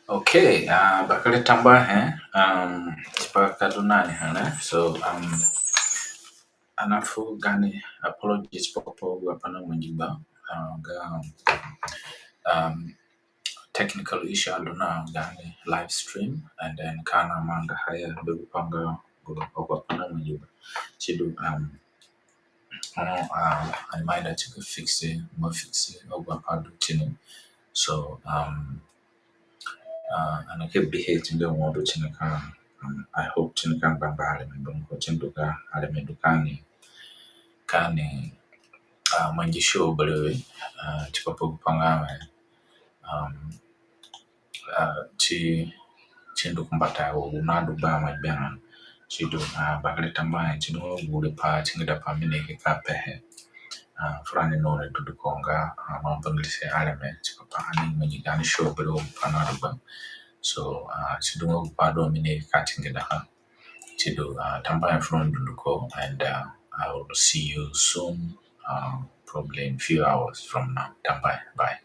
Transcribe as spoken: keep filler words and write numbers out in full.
Okay, uh, bakere tambuahe, um, tipa ka du na ni here. So, um, ani nafu gaani apologies pa, pa agu apai namangi gba, uh, ga, um, technical issue adu na gaani live stream, and then ka ani amangaha ya be gu pa nga gu agu apai namangi gba. Sidu, um, ono, uh, ani ima ida ti ka fix, mo fix agu apai du tini. So, um, uh, ani ka bihe ti nga mo du tini ka, um, I hope tini ka ngbangba areme, bambiko tini du ka areme du ka ani, ka ani, uh, mangi show berewe, uh, tipa pa gu pa nga wẽ, um, uh, ti, ti ndu ku mbata wa gu nadu gba mo gberã. Sidu, uh, bakere tambuahe, ti ndu nga gu wiri pai, tingida pai mi ni ki ka pehe, uh, furani none dunduko nga, uh, mo bangirise areme tipa pa ani mangi gaani show berewe gu pa nadu gba. So, uh, ti ndu nga gu pai du mi ni ki ka tingidaha. Sidu, uh, tambuahe furoni dunduko, and, uh, I will see you soon, uh, probably in few hours from now. Tambuahe, bye.